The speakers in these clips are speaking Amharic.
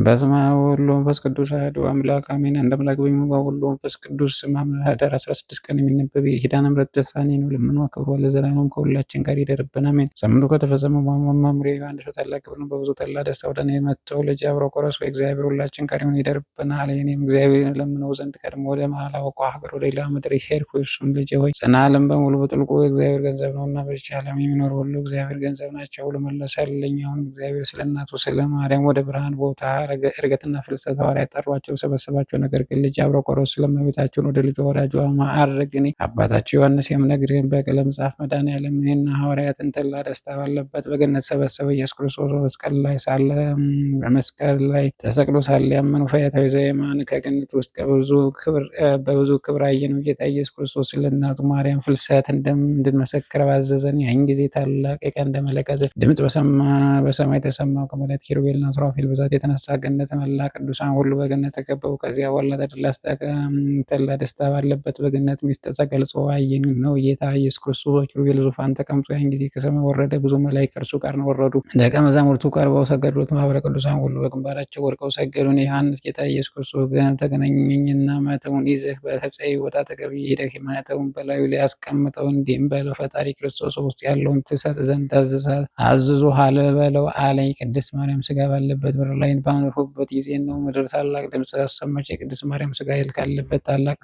በስመ አብ ወወልድ ወመንፈስ ቅዱስ አሐዱ አምላክ አሜን። አንድ አምላክ በሚሆን በአብ ወወልድ ወመንፈስ ቅዱስ ስም ኅዳር 16 ቀን የሚነበብ የኪዳነ ምሕረት ድርሳን ነው። ልመናዋ ክብሯ ለዘላለሙ ከሁላችን ጋር ይደርብን አሜን። ሳምንቱ ከተፈጸመ መምሬ ዮሐንስ በታላቅ ክብር ነው በብዙ ተድላ ደስታ ወደ እኔ መጥተው ልጅ አብሮኮሮስ ወይ እግዚአብሔር ሁላችን ጋር ይሁን ይደርብን አለ። እኔም እግዚአብሔርን ለምነው ዘንድ ቀድሞ ወደ ማላውቀው ሀገር ወደ ሌላ ምድር ሄድኩ። እርሱም ልጄ ሆይ ጽና፣ ዓለም በሙሉ በጥልቁ የእግዚአብሔር ገንዘብ ነውና በዚች ዓለም የሚኖር ሁሉ እግዚአብሔር ገንዘብ ናቸው ብሎ መለሰልኝ። አሁን እግዚአብሔር ስለ እናቱ ስለ ማርያም ወደ ብርሃን ቦታ ዕርገትና ፍልሰት ሐዋርያት ጠሯቸው፣ ሰበሰባቸው። ነገር ግን ልጅ አብሮኮሮስ ስለ እመቤታችን ወደ ልጇ ወዳጇ ማዕረግ እኔ አባታቸው ዮሐንስ የምነግርህን በቀለም ጻፍ። መድኃኔዓለም እኔና ሐዋርያትን ተድላ ደስታ ባለበት በገነት ሰበሰበ። ኢየሱስ ክርስቶስ በመስቀል ላይ ሳለ በመስቀል ላይ ተሰቅሎ ሳለ ያመኑ ፈያታዊ ዘየማን ከገነት ውስጥ በብዙ ክብር አየነው። ጌታ ኢየሱስ ክርስቶስ ስለ እናቱ ማርያም ፍልሰት እንድንመሰክር ባዘዘን። ያን ጊዜ ታላቅ የቀንደ መለከት ድምፅ በሰማይ ተሰማ። ከመላእክት ኪሩቤልና ሱራፌል ብዛት የተነሳ ገነት መላ ቅዱሳን ሁሉ በገነት ተከበቡ። ከዚያ በኋላ ተድላ ደስታ ባለበት በገነት ሚስጥር ተገልጾ አየን ነው ጌታ ኢየሱስ ክርስቶስ በኪሩቤል ዙፋን ተቀምጦ ያን ጊዜ ከሰማይ ወረደ። ብዙ መላእክት ከእርሱ ጋር ወረዱ። ደቀ መዛሙርቱ ቀርበው ሰገዱት። ማኅበረ ቅዱሳን ሁሉ በግንባራቸው ወድቀው ሰገዱ። ዮሐንስ ጌታ ኢየሱስ ክርስቶስ ተገናኘኝና ማኅተሙን ይዘህ በተጸይ ቦታ አጠገብ ሄደህ ማኅተሙን በላዩ ላይ አስቀምጠው እንዲህም በለው ፈጣሪ ክርስቶስ ውስጥ ያለውን ትሰጥ ዘንድ አዝዞሃል በለው አለኝ። ቅድስት ማርያም ሥጋ ባለበት ምድር ላይ ባኖርሁበት ጊዜ ነው ምድር ታላቅ ድምፅ አሰማች። የቅድስት ማርያም ሥጋ ካለበት ታላቅ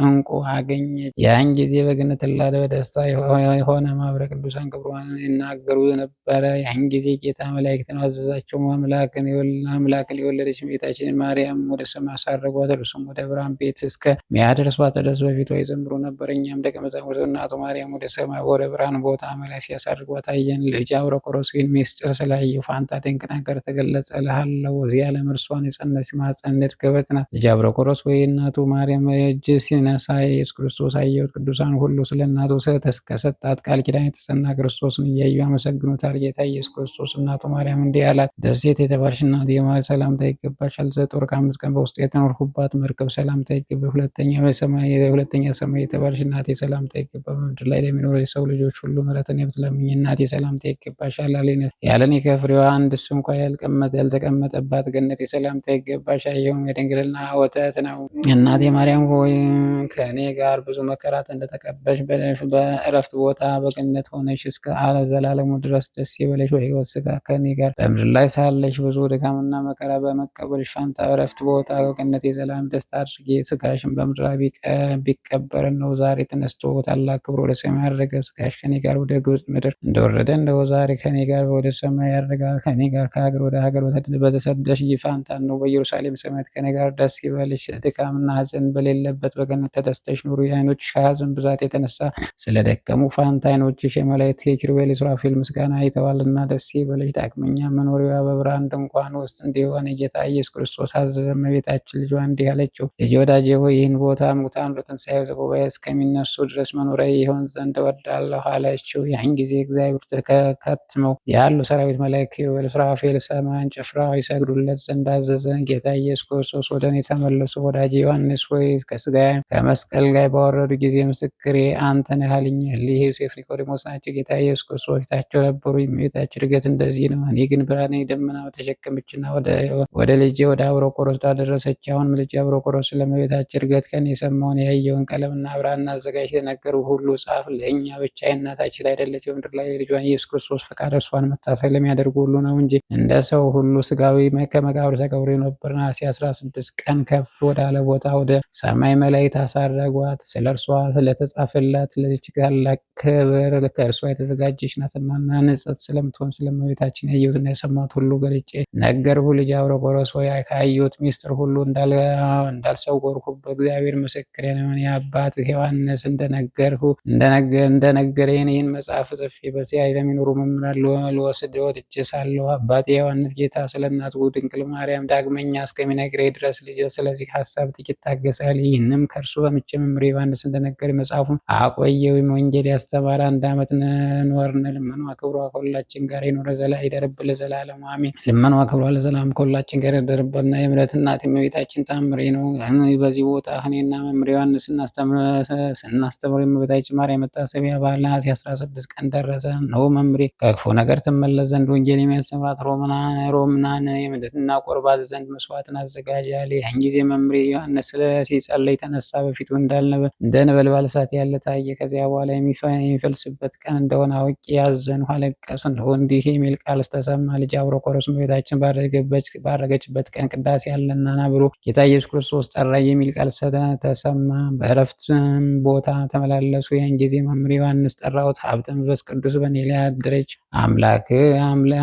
ዕንቁ አገኘች። ያን ጊዜ በገነት ተድላ በደስታ የሆነ ማኅበረ ቅዱሳን ክብሯን ይናገሩ ነበረ። ያን ጊዜ ጌታ መላእክትን አዘዛቸው። አምላክን የወለደች እመቤታችንን ማርያም ወደ ሰማይ አሳረጓት። እርሱም ወደ ብርሃን ቤት እስከሚያደርሷት ድረስ በፊቷ ይዘምሩ ነበር። እኛም ደቀ መዛሙርት እናቱ ማርያም ወደ ሰማይ ወደ ብርሃን ቦታ መላእክት ሲያሳርጓት አየን። ልጅ አብሮኮሮስ ይህን ምስጢር ስላየሁ ፋንታ ድንቅ ነገር ተገለጸልሃለሁ። በዚህ ዓለም እርሷን የጸነሰች ማኅፀን ክብርት ናት። ልጅ አብሮኮሮስ ወይ እናቱ ማርያም እጅ ሲነሳ የኢየሱስ ክርስቶስ አየሁት። ቅዱሳን ሁሉ ስለ እናቱ ከሰጣት ቃል ኪዳን የተጸና ክርስቶስን እያዩ አመሰግኑታል። ጌታ ኢየሱስ ክርስቶስ እናቱ ማርያም እንዲህ አላት፣ ደሴት የተባልሽ እናት የማር ሰላምታ ይገባሻል። ዘጦር ከ5 ቀን በውስጡ የተኖርሁባት መርከብ ሰላምታ ይገባል። ሁለተኛ ሰማይ የተባልሽ እናቴ ሰላምታ ይገባል። በምድር ላይ ለሚኖሩ የሰው ልጆች ሁሉ ምሕረትን የምትለምኝ እናቴ ሰላምታ ይገባሻል። ያለኔ ከፍሬዋ አንድ እንኳ ያልተቀመጠባት ገነት የሰላምታ ይገባሻል። ይኸውም የድንግልና ወተት ነው። እናቴ ማርያም ሆይ ከእኔ ጋር ብዙ መከራት እንደተቀበልሽ በእረፍት ቦታ በገነት ሆነሽ እስከ ዘላለሙ ድረስ ደስ ይበለሽ። በሕይወት ሥጋ ከእኔ ጋር በምድር ላይ ሳለሽ ብዙ ድካምና መከራ በመቀበልሽ ፋንታ እረፍት ቦታ በገነት የዘላለም ደስታ አድርጌ ሥጋሽን በምድር ቢቀበር ነው ዛሬ ተነስቶ ታላቅ ክብር ወደ ሰማይ ያደረገ። ሥጋሽ ከእኔ ጋር ወደ ግብፅ ምድር እንደወረደ እንደው ዛሬ ከእኔ ጋር ወደ ሰማይ ያደርጋል። ከእኔ ጋር ከሀገር ወደ ሀገር በተሰደሽ ፋንታ ነው በኢየሩሳሌም ሰማያት ከእኔ ጋር ደስ ይበልሽ። ድካምና ሐዘን በሌለበት በገነት ተደስተሽ ኑሪ። ዓይኖችሽ ከሐዘን ብዛት የተነሳ ስለደከሙ ፋንታ ዓይኖችሽ የመላእክት የኪሩቤል የሱራፌል ምስጋና አይተዋልና ደስ ይበልሽ። ዳግመኛ መኖሪያ በብርሃን ድንኳን ውስጥ እንዲሆን ጌታ ኢየሱስ ክርስቶስ አዘዘ። እመቤታችን ልጇ እንዲህ አለችው፣ ልጄ ወዳጄ ሆይ ይህን ቦታ ሙታን በትንሣኤ ጉባኤ እስከሚነሱ ድረስ መኖሪያ ይሆን ዘንድ እወዳለሁ አለችው። ያን ጊዜ እግዚአብሔር ተከትመው ያሉ ሰራዊት መላእክት ኪሩቤል፣ ሱራፌል፣ ሰማያን ጭፍራ ይሰግዱለት ዘንድ አዘዘ። ጌታ ኢየሱስ ክርስቶስ ወደ እኔ ተመለሱ። ወዳጄ ዮሐንስ ሆይ ከሥጋዬ ከመስቀል ላይ ባወረዱ ጊዜ ምስክሬ አንተ ነህ አለኝ። እሊህ ዮሴፍ፣ ኒቆዲሞስ ናቸው። ጌታ ኢየሱስ ክርስቶስ ፊታቸው ነበሩ። የእመቤታችን ዕርገት እንደዚህ ነው። እኔ ግን ብርሃኔ ደመና ተሸከመችና ወደ ልጄ ወደ አብሮኮሮስ አደረሰች። አሁንም ልጄ አብሮኮሮስ ስለ እመቤታችን ዕርገት ቀን የሰማውን ያየውን ቀለምና ብራና አዘጋጅ የተነገሩ ሁሉ ጻፍ። ለእኛ ብቻ የእናታችን አይደለች፣ በምድር ላይ የልጇን ኢየሱስ ክርስቶስ ፈቃድ እርሷን መታሰብ ለሚያደርጉ ሁሉ ነው እንጂ እንደ ሰው ሁሉ ሥጋዊ ከመቃብር ተቀብሮ ነበር። ነሐሴ 16 ቀን ከፍ ወዳለ ቦታ ወደ ሰማይ መላእክት አሳረጓት። ስለ እርሷ ስለተጻፈላት ለዚች ታላቅ ክብር ከእርሷ የተዘጋጀች ናትና ንጽሕት ስለምትሆን ስለ እመቤታችን ያየሁትና የሰማሁት ሁሉ ገልጬ ነገርሁ። ልጅ አብሮኮሮስ ሆይ ካየሁት ሚስጥር ሁሉ እንዳልሰወርሁ በእግዚአብሔር ምስክሬ ነው። እኔ አባትህ ዮሐንስ እንደነገረኝ ይህን መጽሐፍ ጽፌ በእስያ ለሚኖሩ መምህራን ልወስድ ወጥቼ ሳለሁ አባቴ ዮሐንስ ጌታ ስለ እናቱ ድንግል ማርያም ዳግመኛ እስከሚነግረኝ ድረስ ልጄ ስለዚህ ሀሳብ ጥቂት ታገሳል። ይህንም ከእርሱ ሰምቼ መምህሬ ዮሐንስ እንደነገረኝ መጽሐፉን አቆየው። ወንጌል ያስተማረ አንድ ዓመት ኖርን። ልመኗ ክብሯ ከሁላችን ጋር ይኑር ይደርብ ለዘላለሙ አሜን። ልመኗ ክብሯ ለዘላለም ከሁላችን ጋር ይደርብና የምሕረት እናት የእመቤታችን ታምሬ ነው። በዚህ ቦታ እኔና መምህር ዮሐንስ ስናስተምር የእመቤታችን ማርያም መታሰቢያ በዓል ነሐሴ 16 ቀን ደረሰ። እነሆ መምሬ ከክፉ ነገር ትመለስ ዘንድ ወንጌል የሚያስተምራት ሮምናን እናቆርባት ዘንድ መስዋዕትን አዘጋጅ አለ። ያን ጊዜ መምሬ ዮሐንስ ሲጸልይ ተነሳ። በፊቱ እንደ ነበልባል እሳት ያለ ታየ። ከዚያ በኋላ የሚፈልስበት ቀን እንደሆነ አውቄ ያዘንሁ፣ አለቀስሁ። እነሆ እንዲህ የሚል ቃል ተሰማ። ልጅ አብሮኮሮስ እመቤታችን ባረገችበት ቀን ቅዳሴ አለና ና ብሎ ጌታ ኢየሱስ ክርስቶስ ጠራ የሚል ቃል ተሰማ። በእረፍትም ቦታ ተመላለሱ። ያን ጊዜ መምህር ዮሐንስ ጠራሁት። ሀብተ መንፈስ ቅዱስ በእኔ ላይ አደረች። አምላክ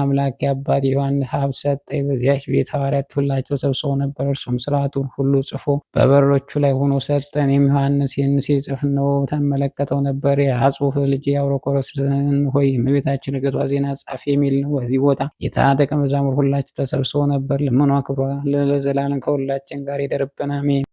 አምላክ አባት ዮሐንስ ሀብት ሰጠኝ። በዚያች ቤት ሐዋርያት ሁላቸው ተሰብስበው ነበር። እርሱም ስርዓቱን ሁሉ ጽፎ በበሮቹ ላይ ሆኖ ሰጠ። እኔም ዮሐንስ ይህን ሲጽፍ ነው ተመለከተው ነበር። የአጽሑፍ ልጅ አብሮኮሮስን ሆይ እመቤታችን እርገቷ ዜና ጻፍ የሚል ነው። በዚህ ቦታ ጌታ ደቀ መዛሙርት ሁላቸው ተሰብስበው ነበር። ልመኗ ክብሯ ለዘላለም ከሁላችን ጋር ይደርብን፣ አሜን።